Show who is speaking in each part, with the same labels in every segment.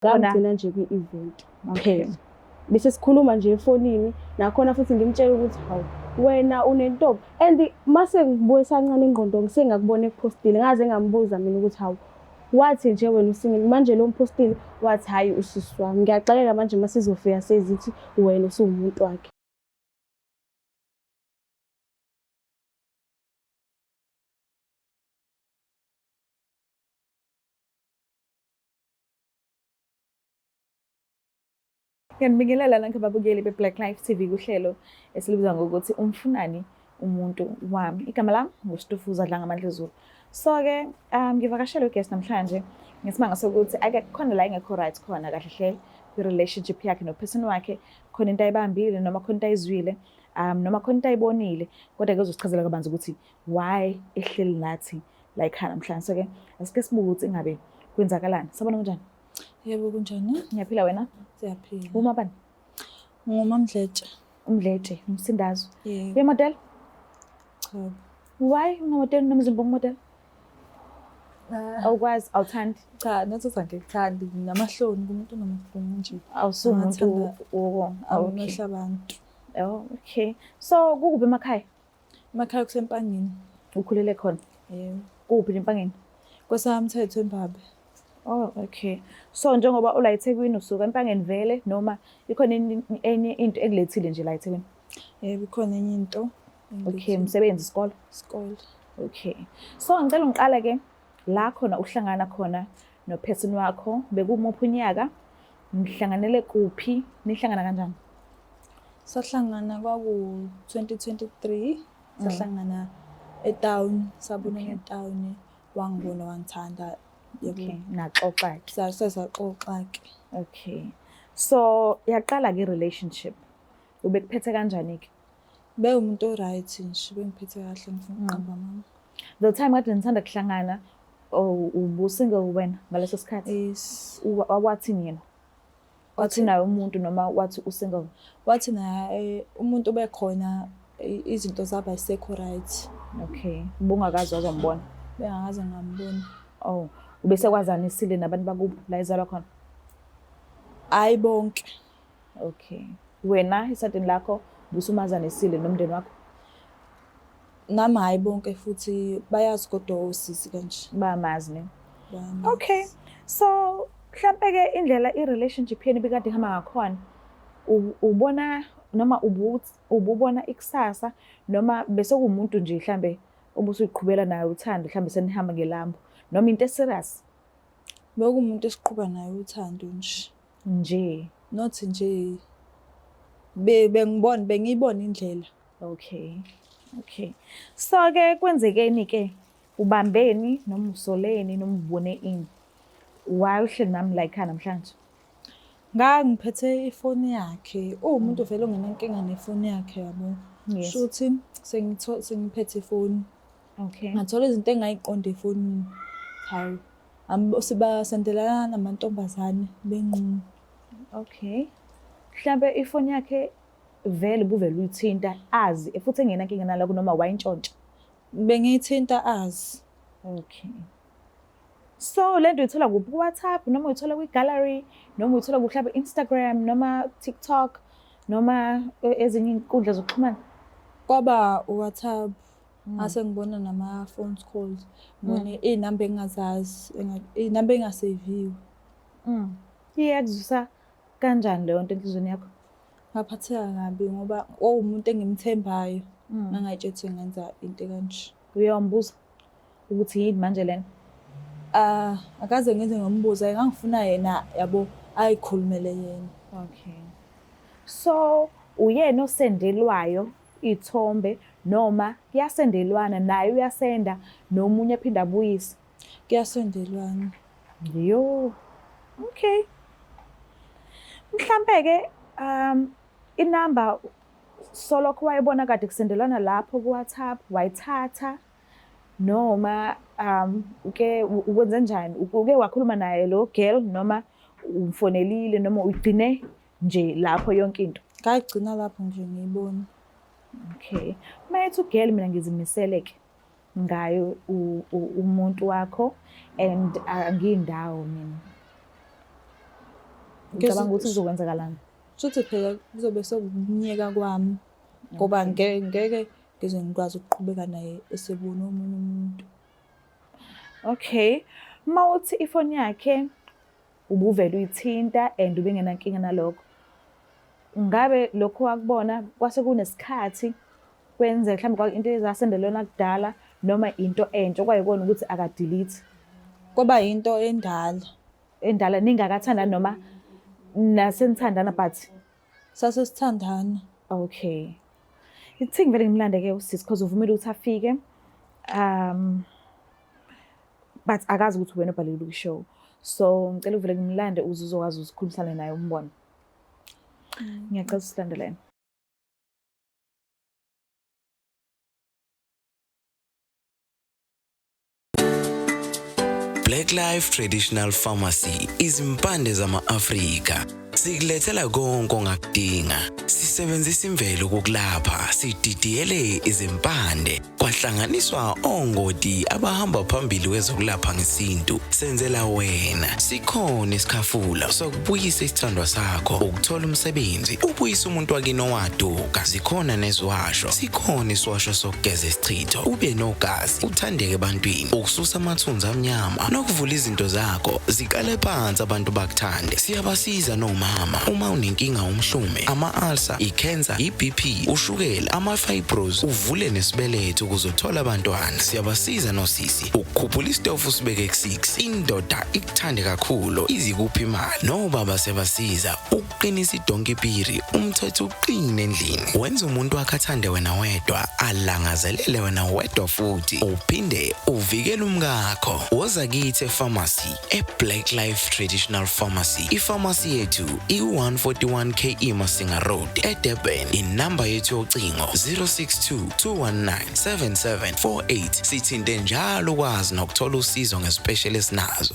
Speaker 1: Ngagcina nje kwi-event kuphela. Bese sikhuluma nje efonini nakhona futhi ngimtshela ukuthi hawu wena unentombi and mase ngibuye sancane ingqondo ngisengakubona ekuphostile ngaze ngambuza mina ukuthi hawu wathi nje wena usingile manje lo mphostile wathi hhayi usisi wami ngiyaxakeka manje uma sizofika sezithi wena usuwumuntu wakhe.
Speaker 2: Ngiyanibingelela nonke babukeli be-Black Life TV kuhlelo esilibiza ngokuthi umfunani umuntu wami. Igama lami nguStufuza Dlangamandla Zulu. So-ke ngivakashelwe guest namhlanje ngesimanga sokuthi ake khona la engekho right khona kahle hle kwi-relationship yakhe no-person wakhe, khona into ayibambile noma khona into ayizwile noma khona into ayibonile, kodwa-ke uzosichazela kabanzi ukuthi why ehleli nathi la ekhaya namhlanje. So-ke asike sibuke ukuthi ingabe kwenzakalani. Sabona kunjani?
Speaker 3: Yebo kunjani?
Speaker 2: Ngiyaphila wena?
Speaker 3: Siyaphila.
Speaker 2: Uma bani?
Speaker 3: NguMamdletshe.
Speaker 2: Umdletshe, umsindazwe.
Speaker 3: Yebo.
Speaker 2: Uyamodela?
Speaker 3: Cha.
Speaker 2: Why ungamodeli nomzimba ongumodela?
Speaker 3: Ah.
Speaker 2: Awukwazi, awuthandi.
Speaker 3: Cha, nathi angikuthandi. Nginamahloni kumuntu onamahloni nje.
Speaker 2: Awusumuntu wo.
Speaker 3: Amehla abantu.
Speaker 2: Oh, okay. So kukuphi emakhaya?
Speaker 3: Emakhaya kuseMpangeni.
Speaker 2: Ukhulele khona?
Speaker 3: Yebo.
Speaker 2: Kuphi eMpangeni?
Speaker 3: KwaSamthetho eMbabe.
Speaker 2: Oh, okay. So njengoba ula eThekwini usuka eMpangeni vele noma ikhona enye into ekulethile nje la eThekwini?
Speaker 3: Yebo, ikhona enye into.
Speaker 2: Okay, umsebenzi isikole?
Speaker 3: Isikole.
Speaker 2: Okay. So ngicela ngiqala ke la khona uhlangana khona nophesini wakho bekumuphi unyaka? Nihlanganele kuphi? Nihlangana kanjani?
Speaker 3: Sahlangana kwaku 2023 sahlangana etown sabonana etown wangibona wangithanda yebo.
Speaker 2: Okay, naxoxa ke.
Speaker 3: Sasaxoxa ke.
Speaker 2: Okay. So yaqala ke relationship. Ubekuphethe kanjani ke?
Speaker 3: Bewumuntu o-right nje, bengiphethe kahle ngifuna ukuqamba amanga.
Speaker 2: The time kade nithanda kuhlangana oh ubusingle wena ngaleso sikhathi?
Speaker 3: Yes.
Speaker 2: Wathini yena? Wathi naye umuntu noma wathi usingle?
Speaker 3: Wathi naye umuntu ubekhona izinto zaba ayisekho right.
Speaker 2: Okay. Ubungakaze wazombona?
Speaker 3: Bengakaze ngambona.
Speaker 2: Oh, ubesekwazanisile nabantu bakubo la ezalwa khona?
Speaker 3: Hayi bonke.
Speaker 2: Okay. Wena esadini lakho busumazanisile nomndeni wakho?
Speaker 3: Nami hayi bonke futhi bayazi kodwa osisi kanje.
Speaker 2: Bayamazi ne? Okay. So mhlampe ke indlela i-relationship yenu ibikade ihamba ngakhona ubona noma ububona ikusasa noma bese kuwumuntu nje mhlambe obusuyiqhubela naye uthando mhlambe senihamba ngelambo noma into eserious?
Speaker 3: Bekuwumuntu esiqhuba naye uthando nje.
Speaker 2: Nje.
Speaker 3: Not nje bengibona bengiyibona indlela.
Speaker 2: Okay. Okay. So ke kwenzekeni ke ubambeni noma usoleni noma ubone ini? Why uhleli nami la ekhaya namhlanje?
Speaker 3: Ngangiphethe ifoni yakhe. Uwumuntu vele ongenankinga nefoni yakhe yabo.
Speaker 2: Yes.
Speaker 3: Shuthi sengiphethe ifoni.
Speaker 2: Okay.
Speaker 3: Ngathola izinto engayiqonda efonini. Hawu. Sibasendelana namantombazane benqunu.
Speaker 2: Okay. Mhlambe ifoni yakhe vele ubuvele uyithinta azi futhi engenankinga nalokho noma wayintshontsha?
Speaker 3: Bengiyithinta azi.
Speaker 2: Okay. So lento uyithola kuphi? Ku-WhatsApp noma uyithola kwi-gallery noma uyithola mhlawumbe Instagram noma TikTok noma ezinye iy'nkundla zokuxhumana?
Speaker 3: Kwaba u-WhatsApp. Ngase ngibona nama-phone calls, ngibone iy'namba engingazazi, iy'namba ey'ngaseviwe.
Speaker 2: Iyakuzwisa kanjani leyo nto enhliziyweni yakho?
Speaker 3: Ngaphatheka kabi ngoba wawumuntu engimthembayo. Ngangay'tshela ukuthi ngenza into ekanje.
Speaker 2: Uye wambuza ukuthi yini manje lena?
Speaker 3: Ah, akaze ngize ngimbuze, ngangifuna yena yabo ayikhulumele yena.
Speaker 2: Okay. So uyena osendelwayo iy'thombe noma kuyasendelwana naye uyasenda nomunye aphinde abuyise?
Speaker 3: Kuyasendelwana.
Speaker 2: Yo. Okay. Mhlampe-ke inamba solokhu wayebona kade kusendelwana lapho ku-WhatsApp wayithatha noma uke ukwenze njani? Uke wakhuluma naye lo girl noma umfonelile noma uyigcine nje lapho yonke into?
Speaker 3: Ngayigcina lapho nje ngiyibona.
Speaker 2: Okay. Mayethi ugirl mina ngizimisele ke ngayo umuntu wakho and angiyindawo mina. Ngicabanga ukuthi kuzokwenzakalani?
Speaker 3: Shuthi phela kuzobe sekunyeka kwami ngoba ngeke ngize ngikwazi ukuqhubeka naye esebona omunye umuntu.
Speaker 2: Okay. Uma uthi ifoni yakhe ubuvele uyithinta and ubengenankinga nalokho. Ngabe lokho wakubona kwase kunesikhathi kwenzeka mhlawumbe kwa into ezasendelwana kudala noma into entsha okwayikona ukuthi akadelete.
Speaker 3: Kwaba yinto endala.
Speaker 2: Endala ningakathandani noma nasenithandana but
Speaker 3: Sase sithandana.
Speaker 2: Okay. Ithi ngivele ngimlande ke usisi because uvumile ukuthi afike. But akazi ukuthi wena obhalelile kwi-show. So ngicela uvele ngimlande ukuze uzokwazi ukukhulumisana naye umbone. Ngiyacela usilandelene.
Speaker 4: Black Life Traditional Pharmacy izimpande zama-Afrika sikulethela konke ongakudinga. Sisebenzisa imvelo ukukulapha, sididiyele izimpande kwahlanganiswa ongoti abahamba phambili kwezokulapha ngesintu. Senzela wena. Sikhona isikhafula sokubuyisa isithandwa sakho, ukuthola umsebenzi, ubuyise umuntu wakini owaduka. Zikhona neziwasho, sikhona isiwasho sokugeza isichitho, ube nogazi, uthandeke ebantwini, ukususa amathunzi amnyama nokuvula izinto zakho ziqale phansi abantu bakuthande. Siyabasiza nomama uma unenkinga umhlume, ama-ulcer, i-cancer, i-BP, ushukela, ama-fibros, uvule nesibeletho ukuze uthole abantwana. Siyabasiza nosisi ukukhuphula isitofu usibeke ku-6, indoda ikuthande kakhulu izikuphi imali. Nobaba siyabasiza ukuqinisa idonki piri, umthetho uqine endlini, wenza umuntu wakhe athande wena wedwa, alangazelele wena wedwa futhi uphinde uvikele umkakho. Woza kithi epharmacy e-Black Life Traditional Pharmacy. Ipharmacy yethu iku-141 KE Masinga Road eDurban. Inamba yethu yocingo 062 219 7748. Sithinte njalo ukwazi nokuthola usizo ngespecial esinazo.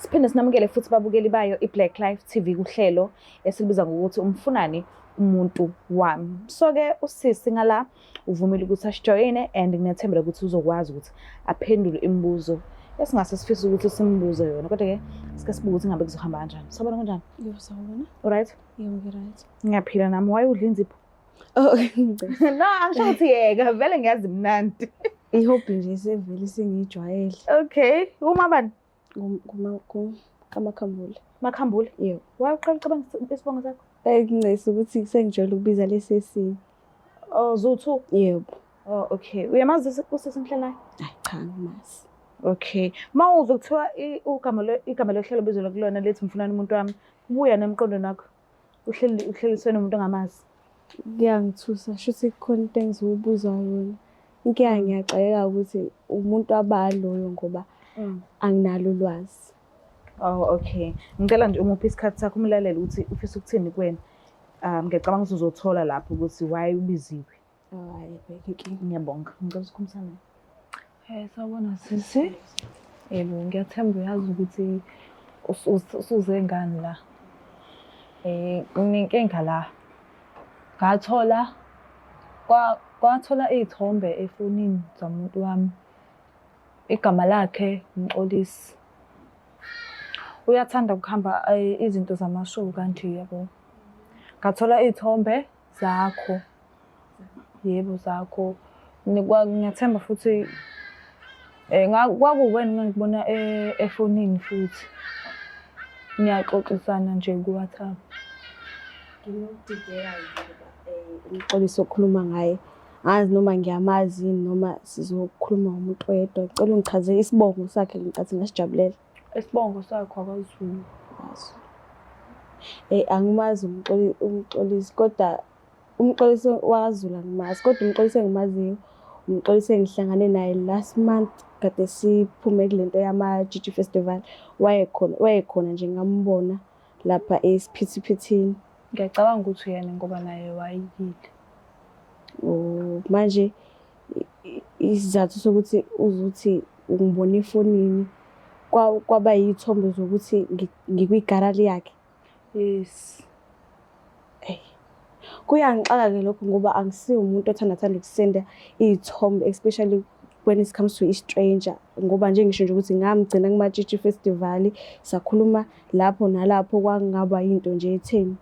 Speaker 2: Siphinde sinamukele futhi babukeli bayo iBlack Life TV kuhlelo esilibiza ngokuthi umfunani umuntu wami. So ke usisi ngala uvumile ukuthi asijoyine and ngiyathembela ukuthi uzokwazi ukuthi aphendule imibuzo esingase sifise ukuthi simbuze yona. Kodwa ke sike sibuke ukuthi ngabe kuzohamba kanjani. Sawubona, kunjani?
Speaker 1: Yebo, sawubona.
Speaker 2: Alright?
Speaker 1: Yebo, ngi-right.
Speaker 2: Ngiyaphila nami. Why udla inzipho?
Speaker 1: Oh,
Speaker 2: No, angisho ukuthi yeka, vele ngiyazi mnandi.
Speaker 1: i-hobby nje sevele sengiyijwayele.
Speaker 2: Okay, uma bani?
Speaker 1: KaMakhambule.
Speaker 2: Makhambule.
Speaker 1: Yebo.
Speaker 2: Why uqala ucabanga isibongo sakho?
Speaker 1: Ngincese ukuthi sengijwayele ukubiza lesi esinye.
Speaker 2: Oh, Zuthu.
Speaker 1: Yebo.
Speaker 2: Oh, okay. Uyamazi usisi ngihlala naye?
Speaker 1: Hayi cha, angimazi.
Speaker 2: Okay. Mawuzwa kuthiwa igama lohlelo bizelwa kulona lethi mfunani umuntu wami, kubuya nemqondweni wakho. Uhleli uhleliswe nomuntu ongamazi.
Speaker 1: Kuyangithusa, shuthi kukhona into engizobuza yona. Inkinga ngiyaxakeka ukuthi umuntu abaloyo ngoba anginalo ulwazi.
Speaker 2: Oh, okay. Ngicela nje umuphe isikhathi sakho umlalele ukuthi ufisa ukuthini kuwena. Ngiyacabanga ukuthi uzothola lapho ukuthi why ubiziwe.
Speaker 1: Hayi, ayikho inkinga.
Speaker 2: Ngiyabonga. Ngicela ukukhulumisana naye.
Speaker 5: Sawubona sisi. Yebo, ngiyathemba uyazi ukuthi usuze ngani la. Nginenkinga la. Ngathola kwathola iy'thombe efonini zomuntu wami. Igama lakhe Mxolisi. Uyathanda ukuhamba izinto zamashow kanje yabo. Ngathola iy'thombe zakho. Yebo, zakho. Ngiyathemba futhi kwakuwena engangikubona efonini futhi. Niyaxoxisana nje ku-WhatsApp.
Speaker 1: Nginokudideka ngoba uMxolisi okhuluma ngaye angazi noma ngiyamazi yini noma sizokhuluma ngomuntu oyedwa. Ngicela ungichazele isibongo sakhe, ngicathi ngasijabulela.
Speaker 5: Isibongo sakho akwaZulu.
Speaker 1: Angimazi uMxolisi kodwa uMxolisi wakwaZulu angimazi, kodwa uMxolisi engimaziyo uMxolisi engihlangane naye last month kade siphume kule nto yama-GG Festival. Wayekhona, wayekhona nje ngambona lapha esiphithiphithini.
Speaker 5: Ngiyacabanga ukuthi uyena ngoba naye wayeyile.
Speaker 1: Oh, manje isizathu sokuthi uzuthi ungibone efonini kwaba yiy'thombe zokuthi ngikwigalari yakhe.
Speaker 5: Yes.
Speaker 1: Eyi, kuyangixaka-ke lokho ngoba angisiye umuntu othanda thanda ukusenda iy'thombe especially When it comes to i-stranger, ngoba nje ngisho nje ukuthi ngamgcina kuMatshitshi Festival, sakhuluma lapho nalapho, kwangaba yinto nje etheni.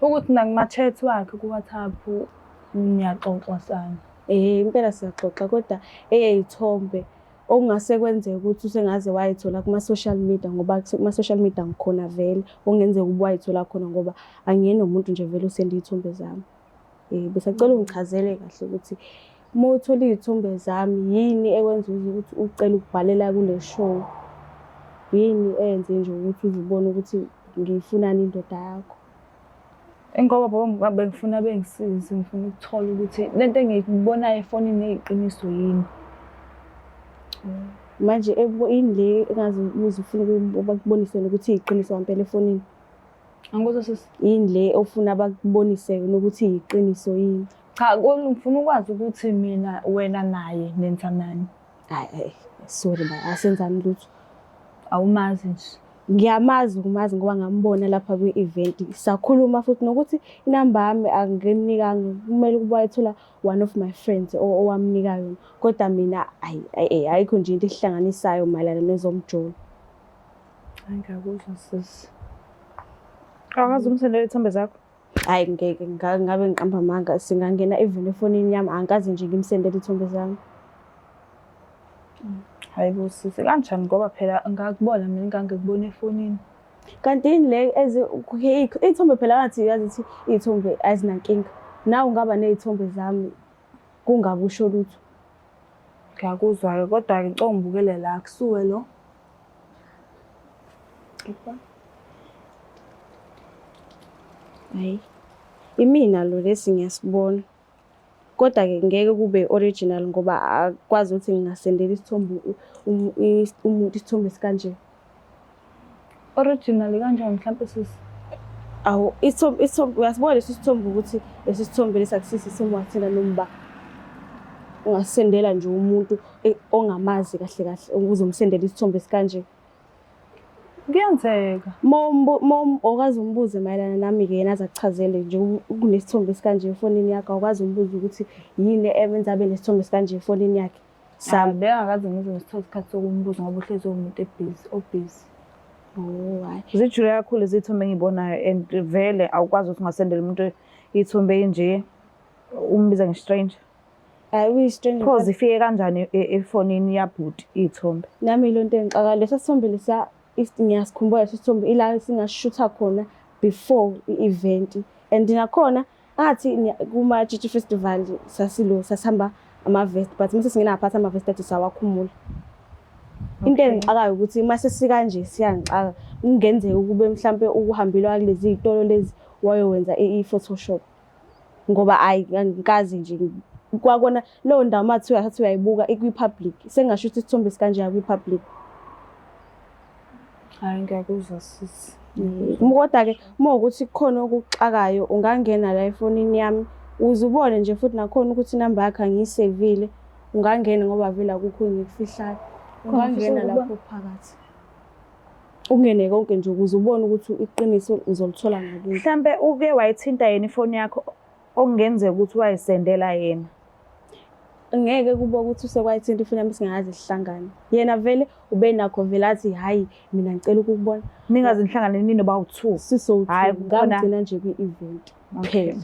Speaker 5: Ukuthi nakuma-chat wakhe ku-WhatsApp niyaxoxisana.
Speaker 1: Impela siyaxoxa, kodwa eyey'thombe okungase kwenzeke ukuthi usengaze wayithola kuma-social media, ngoba kuma-social media ngikhona vele, okungenzeka ukuba wayithola khona, ngoba angiyena umuntu nje vele osenda iy'thombe zami. Besacela ungichazele kahle ukuthi uma uthola iy'thombe zami yini ekwenza ukuthi ucele ukubhalela kule show? Yini eyenze nje ukuthi uze ubone ukuthi ngiyifunani indoda yakho?
Speaker 5: Ngoba bengifuna bengisize, ngifuna ukuthola ukuthi lento engiyibonayo efonini iyiqiniso yini.
Speaker 1: Manje yini le engaze uze ufune bakubonise ukuthi iyiqiniso ngempela efonini?
Speaker 5: Angikuzwa sisi.
Speaker 1: Yini le ofuna bakubonise yona ukuthi iyiqiniso yini?
Speaker 5: Cha, ngifuna ukwazi ukuthi mina wena naye nenzanani.
Speaker 1: Hayi, hayi, sorry ba, asenzani lutho.
Speaker 5: Awumazi nje.
Speaker 1: Ngiyamazi ukumazi ngoba ngambona lapha kwi-event. Sakhuluma futhi nokuthi inamba yami angimnikanga, kumele ukuba wayithola one of my friends owamnika yona. Kodwa mina ayi ayikho nje into esihlanganisayo mayelana nezomjolo.
Speaker 5: Hayi, ngiyakuzwa sisi.
Speaker 2: Awukaze umsendele iy'thombe zakho?
Speaker 1: Hhayi ngeke, ngabe ngiqamba amanga, singangena even efonini yami, angikaze nje ngimsendele iy'thombe zami.
Speaker 5: Hayi bo sisi, kanjani ngoba phela ngakubona mina ngangikubona efonini.
Speaker 1: Kanti yini le iy'thombe phela ngathi yazi ukuthi iy'thombe azinankinga. Nawe ungaba ney'thombe zami kungabe usho lutho.
Speaker 5: Ngiyakuzwa-ke kodwa-ke ngicela ungibukele la kusuwe lo.
Speaker 1: Hhayi, imina lo lesi ngiyasibona. Kodwa-ke ngeke kube original ngoba akukwazi ukuthi ngingasendela isithombe umuntu isithombe esikanje.
Speaker 5: Original kanjani mhlampe sisi?
Speaker 1: Awu, isithombe, isithombe uyasibona lesi sithombe ukuthi lesi sithombe lesi akusiso isithombe ongasithenda noma uba. Ungasendela nje umuntu ongamazi kahle kahle ukuze umsendele isithombe esikanje.
Speaker 5: Kuyenzeka.
Speaker 1: Awukaze umbuze mayelana nami-ke, yena aze akuchazele nje kunesithombe esikanje efonini yakho, awukaze umbuze ukuthi yini emenza abe nesithombe esikanje efonini yakhe.
Speaker 5: Sami. Bengakaze ngize ngisithole isikhathi sokumbuza ngoba uhlezi uwumuntu ebhizi, obhizi.
Speaker 1: Oh, hhayi.
Speaker 2: Zijule kakhulu izithombe engiyibonayo and vele awukwazi ukuthi ungasendela umuntu iy'thombe ey'nje umbiza nge-stranger.
Speaker 1: Hhayi, uyi-stranger.
Speaker 2: Pho zifike kanjani efonini yabhuti iy'thombe?
Speaker 1: Nami ilo nto engixakayo, lesa sithombe lesiya ngiyasikhumbula lesi sithombe, ila singasishutha khona before i-event. And nakhona ngathi kuma-Tshitshi Festival sasilo sasihamba ama-vest, but mase singena ngaphansi ama-vest athi sawakhumula. Into engixakayo ukuthi mase sikanje siyangixaka, kungenzeka ukube mhlampe ukuhambile wakulezi y'tolo lezi wayowenza i-Photoshop. Ngoba hhayi angikaze nje kwakona leyo ndawo uma kuthiwa uyathatha uyayibuka ikwi-public, sengingasho ukuthi isithombe esikanjeya kwi-public.
Speaker 5: Hhayi ngiyakuzwa sisi.
Speaker 1: Kodwa-ke uma kuwukuthi kukhona okuxakayo ungangena la efonini yami uze ubone nje futhi nakhona ukuthi inamba yakhe angiyisevile, ungangena ngoba vele akukho engikufihlayo. Ungangena lapho phakathi. Ungene konke nje ukuze ubone ukuthi iqiniso uzolithola ngakuphi.
Speaker 2: Mhlampe uke wayithinta yena ifoni yakho okungenzeka ukuthi wayisendela yena.
Speaker 1: Ngeke kube ukuthi usekwayithinta ifoni yami singakaze sihlangane. Yena vele ubenakho vele athi hhayi mina ngicela ukukubona.
Speaker 2: Ningaze nihlangane nini noba u-two?
Speaker 1: Sisowu-two.
Speaker 2: Hhayi, kukhona
Speaker 1: Ngamgcina nje kwi-event kuphela.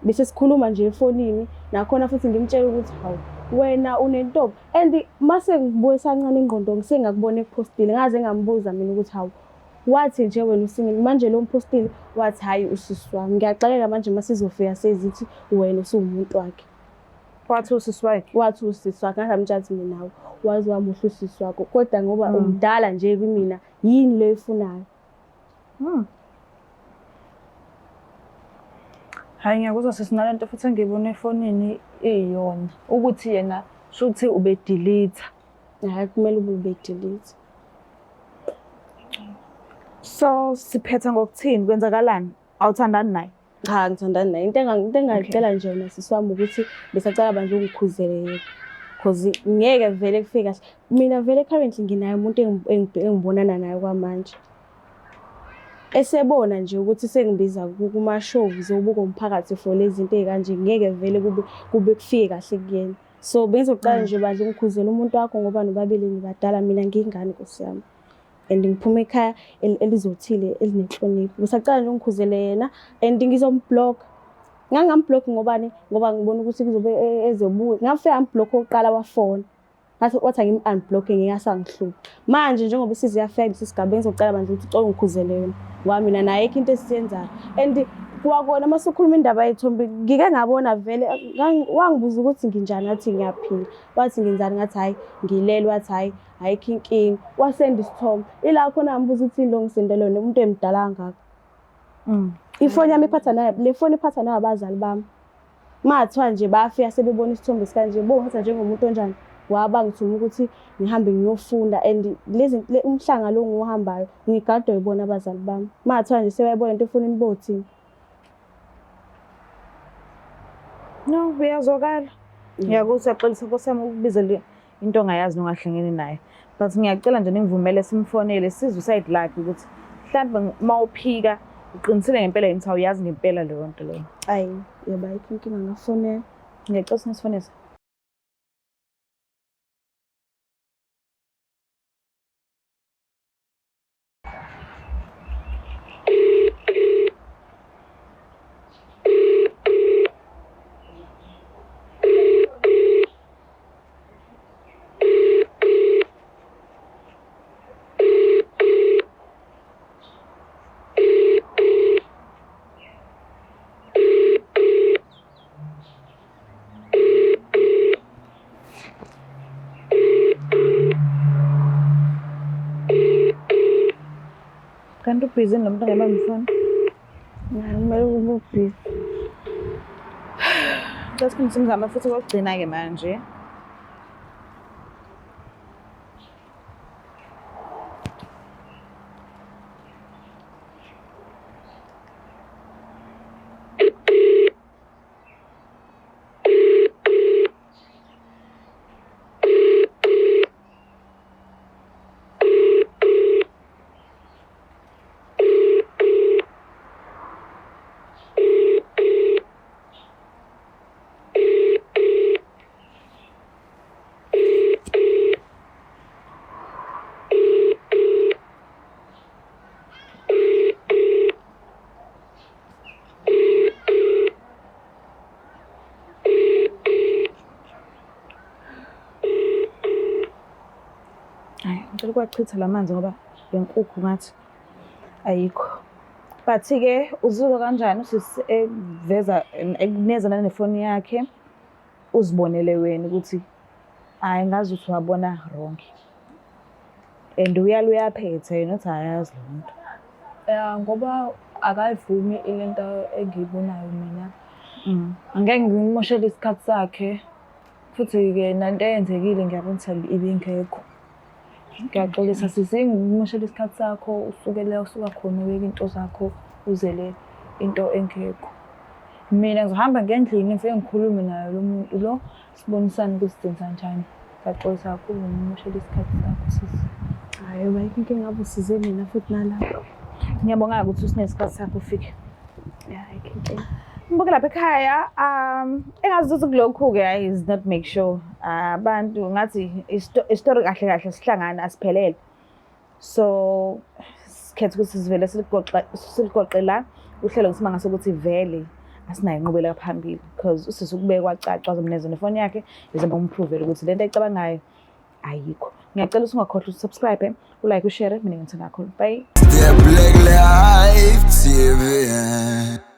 Speaker 1: Bese sikhuluma nje efonini, nakhona futhi ngimtshela ukuthi hawu wena unentombi. And mase ngibuye sancane ingqondo ngisengakubona ekuphostile, ngaze ngambuza mina ukuthi hawu wathi nje wena usingile, manje lo mphostile wathi hhayi usisi wami. Ngiyaxakeka manje masizofika sezithi wena usuwumuntu wakhe.
Speaker 2: Wathi usisi wakhe?
Speaker 1: Wathi usisi wakhe, ngaze ngamtshela ukuthi mina hawu waze wamuhle usisi wakho, kodwa ngoba umdala nje kumina yini le oyifunayo?
Speaker 5: Hhayi ngiyakuzwa sisi, nalento futhi engiyibona efonini iyona ukuthi yena shuthi ubedelete.
Speaker 1: Hhayi kumele ube ubedelete.
Speaker 2: So siphetha ngokuthini, kwenzakalani? Awuthandani naye?
Speaker 1: Cha, ngithandani naye. Into engingayicela nje wena sisi wami ukuthi besacela bandla ungikhuzele yena. Cause ngeke vele kufike kahle. Mina vele currently nginaye umuntu engibonana naye kwamanje. Esebona nje ukuthi sengibiza kuma-show zobuka umphakathi for lezi zinto ey'kanje, ngeke vele kube kufike kahle kuyena. So bengizoqala nje bandla ungikhuzele umuntu wakho ngoba nobabili nibadala, mina ngiyingane nkosi yami. And ngiphuma ekhaya elizothile elinenhlonipho. Ngisacela nje ungikhuzele yena and ngizomblock. Ngangamblock ngobani? Ngoba ngibona ukuthi kuzobe ezobuya. Ngafika ngamblock oqala wafona. Ngathi wathi angim-unblock ngeke asangihlupha. Manje njengoba isize yafika kulesi sigaba bengizocela bandla ukuthi ucela ungikhuzele yona. Ngoba mina naye ayikho into esiyenzayo. And kwakona uma sikhuluma indaba yethombe ngike ngabona vele wangibuza ukuthi nginjani ngathi ngiyaphila. Wathi ngenzani ngathi hhayi ngilele wathi hhayi ayikho inkinga. Wasenda isithombe. Ila khona ngambuza ukuthi yini lo ngisendele yona umuntu emdala kangaka. Ifoni yami iphatha nayo le foni iphatha nayo abazali bami. Mathiwa nje bafika sebebona isithombe sikanje bongithatha njengomuntu onjani waba ngithuma ukuthi ngihambe ngiyofunda and lezi umhlanga lo ngiwuhambayo ngigadwa yibona abazali bami. Mathiwa nje sebayibona into efonini bothini.
Speaker 2: No, uyazwakala. Ngiyakuzwa, uyaxolisa nkosi yami ukubizela into ongayazi nongahlangene nayo. But ngiyacela nje ningivumele simfonele sizwe usayidi lakhe ukuthi mhlawumbe uma uphika uqinisile ngempela yini ukuthi awuyazi ngempela leyo nto leyo.
Speaker 1: Ayi, yebo ayikho inkinga ngafonela.
Speaker 2: Ngiyacela ukuthi nisifonele. Kanti ubhizi lo muntu angabambi ifoni.
Speaker 1: Kumele ube ubhizi.
Speaker 2: Cela siphinde simzame futhi kokugcina-ke manje. Hayi, ngicela ukuwachitha la manzi ngoba le nkukhu ngathi ayikho. But-ke uzizwa kanjani usisi ekuveza ekuneza nanefoni yakhe uzibonele wena ukuthi hhayi ngazi ukuthi wabona wrong. And uyala uyaphetha yena uthi akayazi lo muntu.
Speaker 5: Ya ngoba akayivumi ilento engiyibonayo mina. Angeke ngimoshele isikhathi sakhe. Futhi-ke nento eyenzekile ngiyabona ukuthi ibingekho. Ngiyaxolisa sisi ngikumoshele isikhathi sakho usuke la usuka khona uyeke into zakho uzele into engekho. Mina ngizohamba ngendlini ngifike ngikhulume naye lo muntu lo sibonisane ukuthi senza njani. Ngiyaxolisa kakhulu ngikumoshele isikhathi sakho sisi.
Speaker 1: Hhayi ayikho inkinga ngabe usize mina futhi nalapho.
Speaker 2: Ngiyabonga ukuthi usinesikhathi sakho ufike.
Speaker 1: Ya ayikho inkinga.
Speaker 2: Mbuke lapha ekhaya engazi ukuthi kulokhu-ke hayi is not make sure abantu ngathi isitori kahle kahle sihlangana asiphelele so sikhetha ukuthi sivele siligoqe la uhlelo ngisimanga sokuthi vele asinayo inqubela phambili because usisi ukubeke kwacaca wazomneza nefoni yakhe izama umprovele ukuthi lento ayicabangayo ayikho. Ngiyacela ukuthi ungakhohlwa usubscribe, ulike, ushare. Mina ngithanda kakhulu. Bye.
Speaker 6: The Black Life TV.